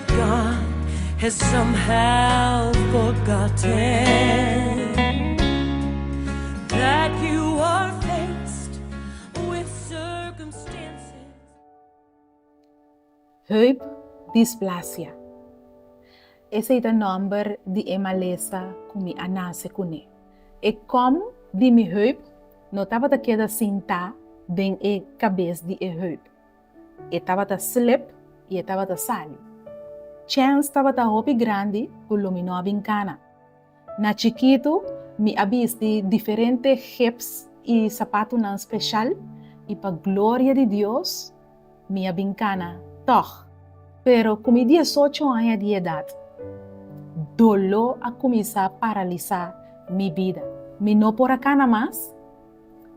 God has somehow forgotten that you are faced with circumstances. Heup displasia. Esei ta nòmber di e malesa ku mi a nase kuné. E kòm di mi heup no tabata keda sintá den e kabes di e heup. E tabata slip i e tabata sali. Chèns tabata hopi grandi ku lo mi no a bin kana. Na chikitu mi a bisti diferente gips i sapatunan speshal i pa gloria di Dios mi a bin kana tòg. Pero ku mi diesocho aña di edat, doló a kuminsá paralisá mi bida. Mi no por a kana mas,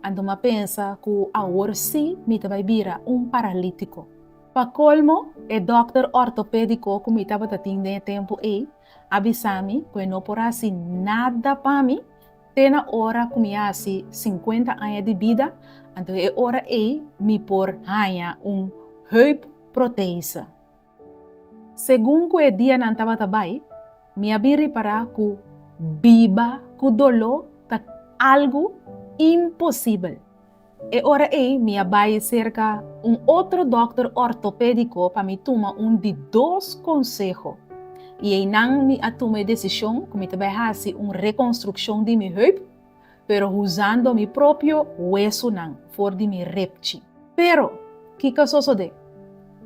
anto mi a pensa ku awor sí mi ta bai bira un paralítiko. Pa kolmo, e dòkter òrtopédiko ku mi tabata tin den e tempu ei a bisa mi ku e no por hasi nada pa mi te na ora ku mi hasi sinkuenta aña di bida, anto e ora ei mi por haña un heupprothese. Segun ku e dianan tabata bai, mi a bin ripará ku biba ku doló ta algu imposibel. E ora ei mi a bai serka un otro dòkter ortopédiko pa mi tuma un di dos konseho. I einan mi a tuma e desishon ku mi ta bai hasi un rekonstrukshon di mi heup, pero usando mi propio wesunan for di mi repchi. Pero, kiko a sosodé?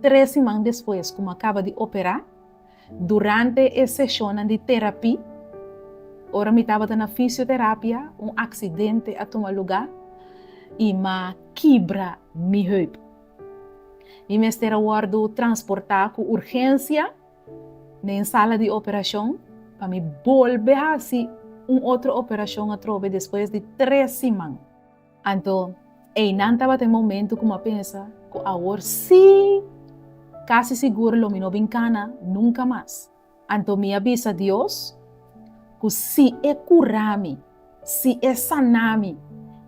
Tres siman despues ku mi a kaba di operá, Durante e seshonnan di terapia, ora mi tabata na fisioterapia, un aksidente a tuma lugá i m'a kibra mi heup. Mi mester a wòrdu transportá ku urgensia den sala di operashon pa mi bolbe hasi un otro operashon atrobe despues di tres siman. Anto, einan tabata e momento ku mi a pensa ku awor sí kasi sigur lo mi no bin kana nunka mas. Anto mi a bisa Dios ku si e kura mi, si e sana mi,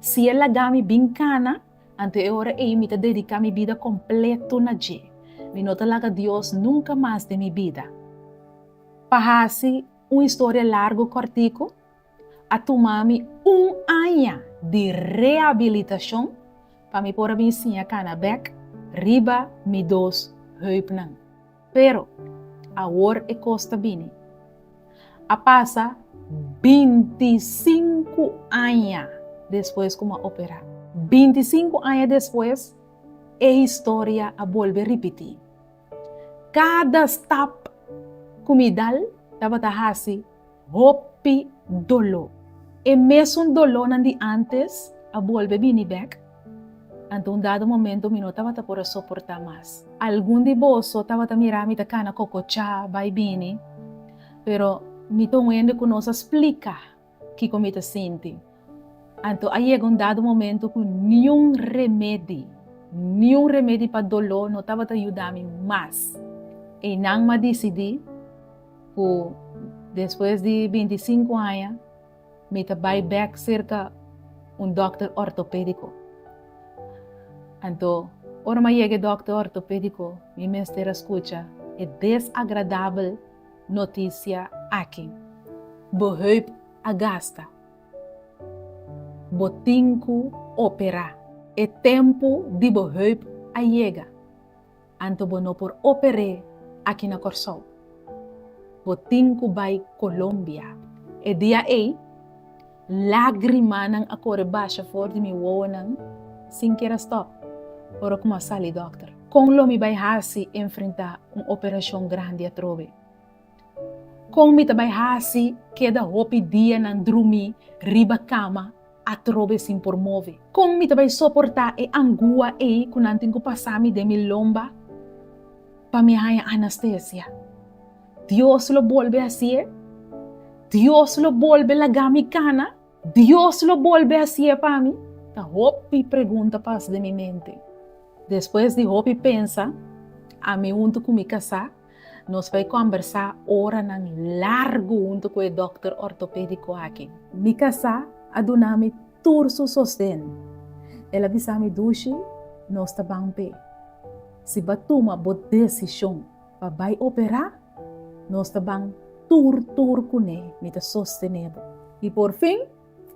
si e laga mi bin kana, anto e ora ei mi ta dediká mi bida kompleto na dje. Mi no ta laga Dios nunka mas den mi bida. Pa hasi un historia largu kòrtiku, A tuma mi un aña di rehabilitashon pa mi por a bin siña kana bèk riba mi dos heupnan. Pero, awor e kos ta bini. A pasa bintisinku aña despues ku mi a operá. Bintisinku aña despues, e historia a bolbe ripití. Kada stap ku mi dal tabata hasi Hopi doló. E mesun dolónan di ántes a bolbe bini bèk, anto un dado momento mi no tabata por a soportá mas. Algun di boso tabata mira mi ta kana kokochá bai bini, pero mi ta un hende ku no sa splika kiko mi ta sinti. Anto a yega un dado momento ku niun remedi, niun remedi pa doló no tabata yuda mi mas. Einan m'a disidí ku despues di bintisinku aña mi ta bai bèk serka un dòkter ortopédiko. Anto ora mi a yega e dòkter ortopédiko mi mester a skucha e desagradabel notisia aki, Bo heup a gasta. Bo tin ku operá. E tempu di bo heup a yega. Anto bo no por oper'é aki na Kòrsou. Bo tin ku bai Colombia. E dia ei, lágrimanan a kore basha for di mi wowonan sin kier a stòp ora ku mi a sali dòkter. Kon lo mi bai hasi enfrentá un operashon grandi atrobe? Kon mi ta bai hasi keda hopi dianan drumí riba kama atrobe sin por move? Kon mi ta bai soportá e angua ei ku nan tin ku pasa mi den mi lomba pa mi haña anastesia? Dios lo bolbe hasié? Dios lo bolbe laga mi kana? Dios lo bolbe hasié pa mi? Ta hopi pregunta pasa den mi mente. Despues di hopi pensa, ami huntu ku mi kasá Nos bai kòmbersá oranan largu huntu ku e dòkter ortopédiko aki. Mi kasá a duna mi tur su sosten. El a bisa mi, Dushi, nos ta ban p'e. Si bo a tuma bo desishon pa bai operá, Nos ta ban tur tur kuné, mi ta sostené bo. I por fin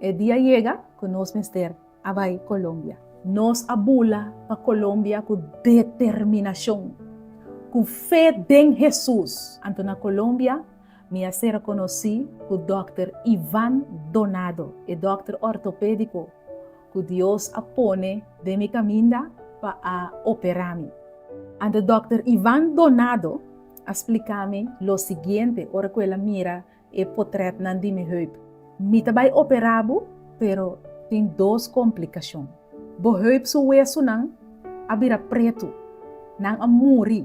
e dia yega ku nos mester a bai Colombia. Nos a bula pa Colombia ku determinashon, ku fe den Hesus. Anto na Colombia mi a sera konosí ku dòkter Ivan Donado, e dòkter ortopédiko ku Dios a pone den mi kaminda pa a operá mi. Anto dòkter Ivan Donado a splika mi lo siguiente ora ku el a mira e potrètnan di mi heup. Mi ta bai operá bo, pero tin dos komplikashon. Bo heup su wesunan a bira pretu, nan a muri.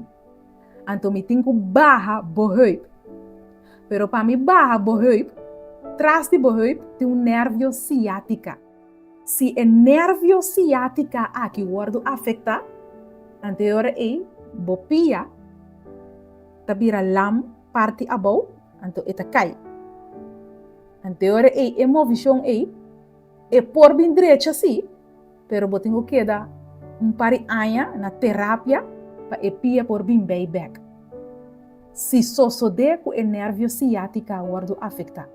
Anto mi tin ku baha bo heup. Pero pa mi baha bo heup, tras di bo heup tin un nervio siátika. Si e nervio siátika aki wòrdu afektá, anto e ora ei bo pia ta bira lam parti abou, anto e ta kai. Anto e ora ei e movishon ei e por bin drecha sí, pero bo tin ku keda un par di aña na terapia pa e pia por bin bei bèk. Si sosodé ku e nervio siátika wòrdu afektá.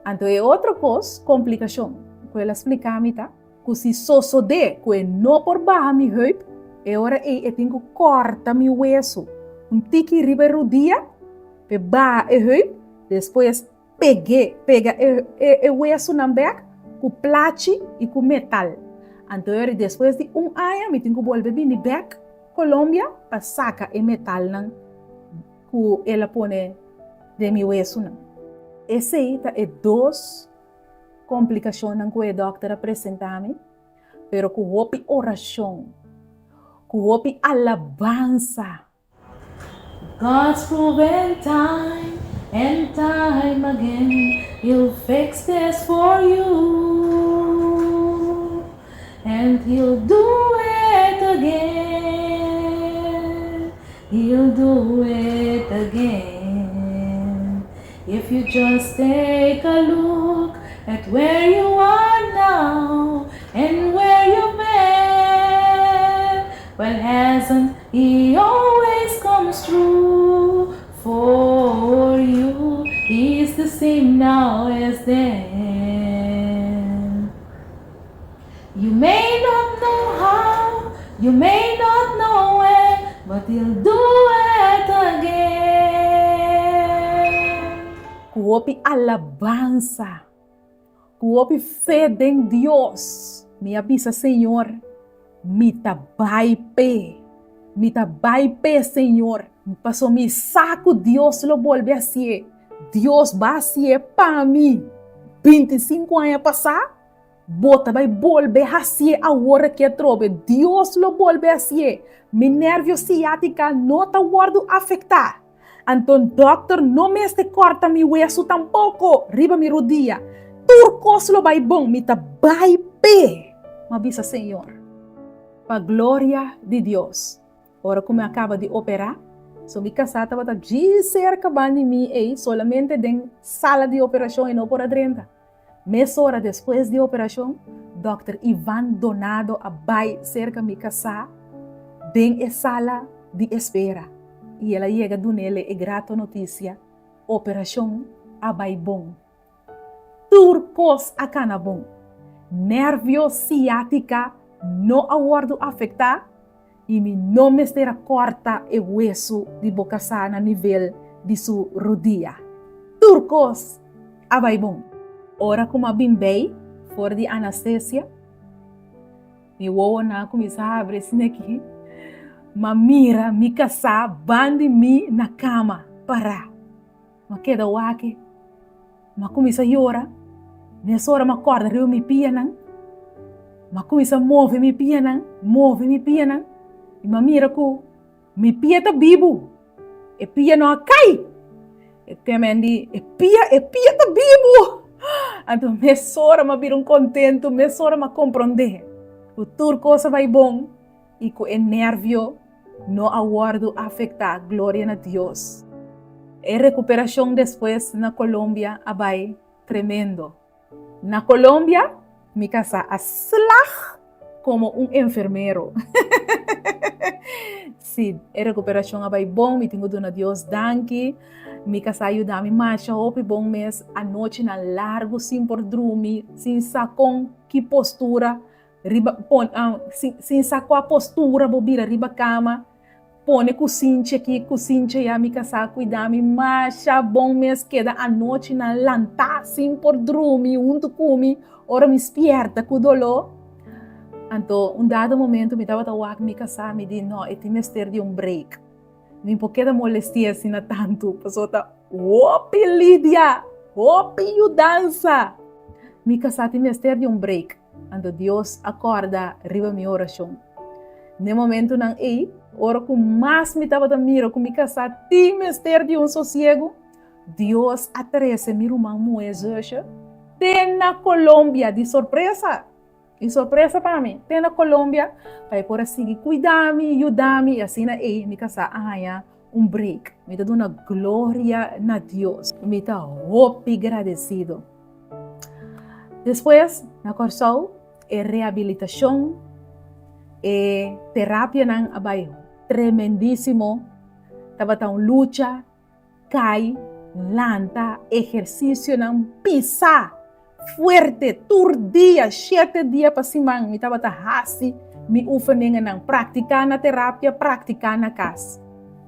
Anto e otro kos, komplikashon, ku el a splika mi ta ku si sosodé ku e no por baha mi heup, e ora ei e tin ku kòrta mi wesu un tiki riba e rudia p'e baha e heup, despues peg'é, pega e e wesunan bèk ku plachi i ku metal. Anto e ora despues di un aña mi tin ku bolbe bini bèk Colombia pa saka e metalnan ku el a pone den mi wesunan. Esei ta e dos komplikashonnan ku e dòkter a presentá mi, pero ku hopi orashon, ku hopi alabansa. God's proven time and time again He'll fix this for you And he'll do it again He'll do it again If you just take a look at where you are now And where you've been Well hasn't he always comes through for you He's the same now as then You may not know how, you may not know when But he'll do it again. Ku hopi alabansa, ku hopi fe den Dios, mi a bisa Señor, Mi ta bai p'e, mi ta bai p'e, Señor, pasobra mi sa ku Dios lo bolbe hasié, Dios ba hasié pa mi. Bintisinku aña pasá, Bo ta bai bolbe hasié awor aki atrobe. Dios lo bolbe hasié. Mi nervio siátika no ta wòrdu afektá. Anto dòkter no mester kòrta mi wesu tampoko riba mi rudia. Tur kos lo bai bon. Mi ta bai p'e. Mi a bisa Señor, pa gloria di Dios. Ora ku mi a kaba di operá, so mi kasá tabata djis serka banda di mi ei, solamente den sala di operashon e no por a drenta. Mesora despues di operashon, dòkter Ivan Donado a bai serka mi kasá den e sala di espera i el a yega dun'ele e grato notisia, Operashon a bai bon. Tur kos a kana bon. Nervio siátika no a wòrdu afektá I mi no mester a kòrta e wesu di bo kasá na nivel di su rudia. Tur kos a bai bon. Ora ku mi a bin bei for di anastesia, mi wowonan a kuminsá habri asina aki, mi a mira mi kasá ban di mi na kama pará. Mi a keda wak. Mi a kuminsá yora. Mesora mi a kòrda riba mi pianan. Mi a kuminsá move mi pianan, move mi pianan, i mi a mira ku mi pia ta bibu. E pia no a kai. E temen di, e pia, e pia ta bibu! Anto mesora mi a bira un kontentu, mesora mi a komprondé ku tur kos a bai bon i ku e nèrvio no a wòrdu afektá, gloria na Dios. E rekuperashon despues na Colombia a bai tremendo. Na Colombia mi kasá a slag komo un enfermero. Si, e rekuperashon a bai bon, mi tin ku duna Dios danki. Mi kasá a yuda mi masha hopi bon mes. Anochinan largu sin por drumi, sin sa kon ki postura riba pon sin sa kua postura bo bira riba kama. Pone kusinchi aki, kusinchi aya, mi kasá a kuida mi masha bon mes. Keda anochinan lantá sin por drumi huntu ku mi ora mi spierta ku doló. Anto un dado momento mi tabata wak mi kasá, mi di, no, e tin mester di un break. Mi por keda molestia asina tantu, pasobra ta hopi lidia, hopi yudansa. Mi kasá tin mester di un break. Anto Dios a kòrda riba mi orashon. N'e momentunan ei, ora ku mas mi tabata mira ku mi kasá tin mester di un sosiegu, Dios a trese mi ruman muhé zusje te na Colombia di sorpresa. I sorpresa pa mi, te na Colombia, pa e por a sigui kuida mi, yuda mi, i asina ei mi kasá a haña un break. Mi ta duna gloria na Dios. Mi ta hopi gradesido. Despues, na Kòrsou, e rehabilitashon, e terapianan a bai tremendísimo. Tabata un lucha. Kai, lanta, ehersisionan pisá, fuerte, tur dia, shete dia pa siman mi tabata hasi mi oefeningennan, praktiká na terapia, praktiká na kas.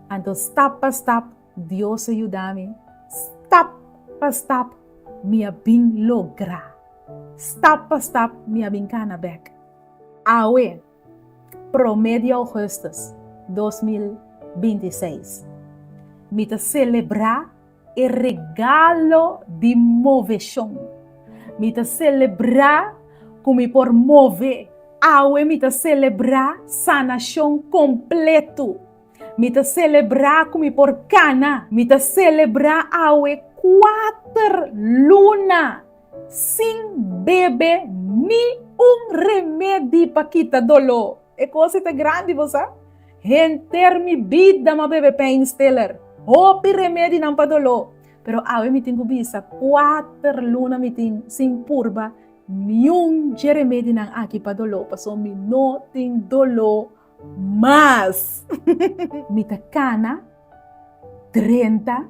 Anto stap pa stap Dios a yuda mi, stap pa stap mi a bin logra, stap pa stap mi a bin kana bèk. Awe. Promé di ougùstùs 2026, mi ta selebrá e regalo di moveshon. Mi ta selebrá ku mi por move. Awe mi ta selebrá sanashon kompletu. Mi ta selebrá ku mi por kana. Mi ta selebrá awe kuater luna Sin bebe ni un remedi pa kita doló. E kos ei ta grandi, bo sa. Henter mi bida m'a bebe pijnstiller, hopi remedinan pa doló. Pero awe mi tin ku bisa, kuater luna mi tin sin purba niun dje remedinan aki pa doló, pasobra mi no tin doló mas. Mi ta kana drenta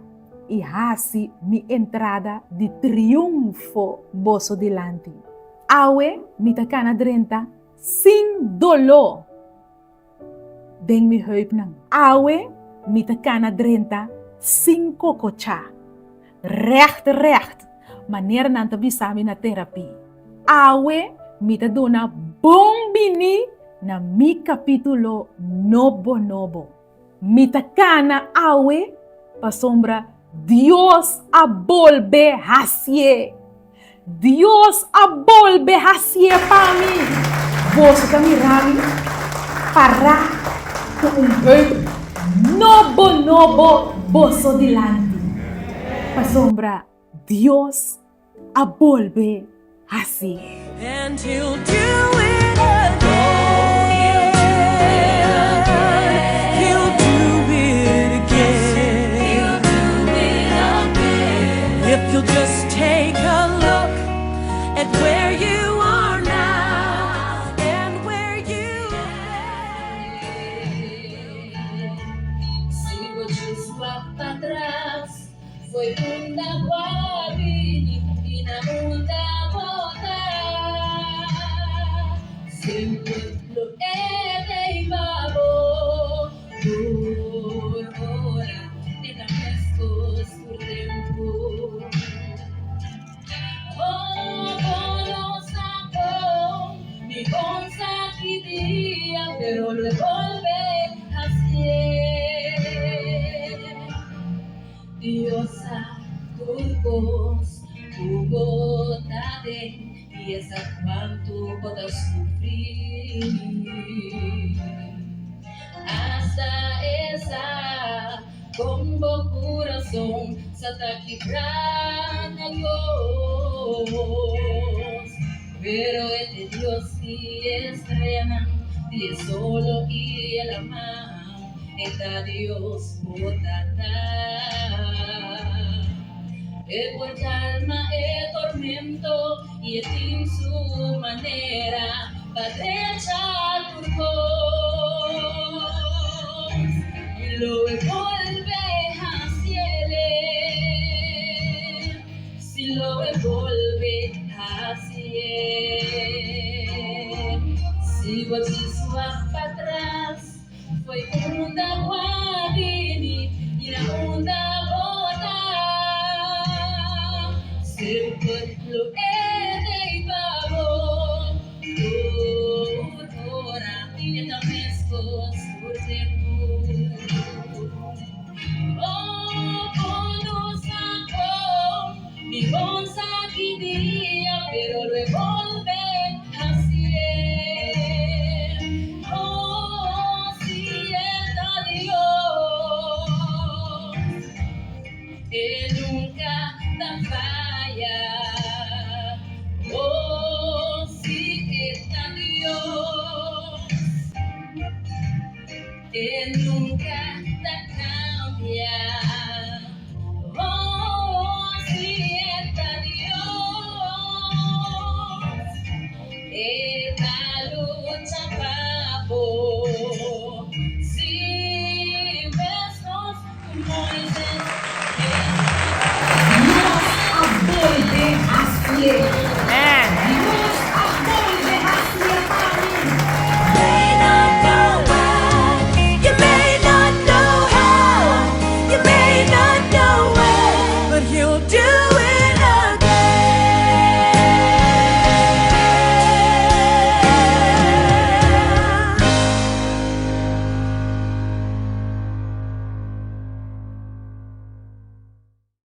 i hasi mi entrada di triunfo boso dilanti. Awe mi ta kana drenta sin doló den mi heupnan. Awe mi ta kana drenta sin kokochá, règt règt, manera nan ta bisa mi na terapia. Awe mi ta duna bon biní na mi kapítulo nobo nobo. Mi ta kana awe pasobra Dios a bolbe hasié. Dios a bolbe hasié pa mi. Boso ta mira mi pará ku un heup nobo nobo boso dilanti, pasobra Dios a bolbe hasi. And he'll do it again. He'll do it again. If you'll just take a look at where you are now and where you Si bo djis wak patras. Foi unda bo a bini i na unda bo ta. Semper lo e t'ei pa bo. Tur ora e ta meskos tur tempu. Oh, bo no sa kon mi bon sa ki dia, pero lo e bolbe hasié. Dios sa tur kos ku bo ta den i e sa kuantu bo ta sufri. Asta e sa kon bo kurason sa ta kibrá na kos. Pero e ta Dios di e streanan, di e solo i e laman. E ta Dios bo tata. E por calma e tormento y e tin su manera pa drecha tur cos. meskos tur tempu. Oh, bo no sa kon mi bon sa ki dia, pero lo e bolbe hasié. Oh, si e ta Dios, e nunka ta faya. Oh, si e ta Dios, e nunka ta kambia.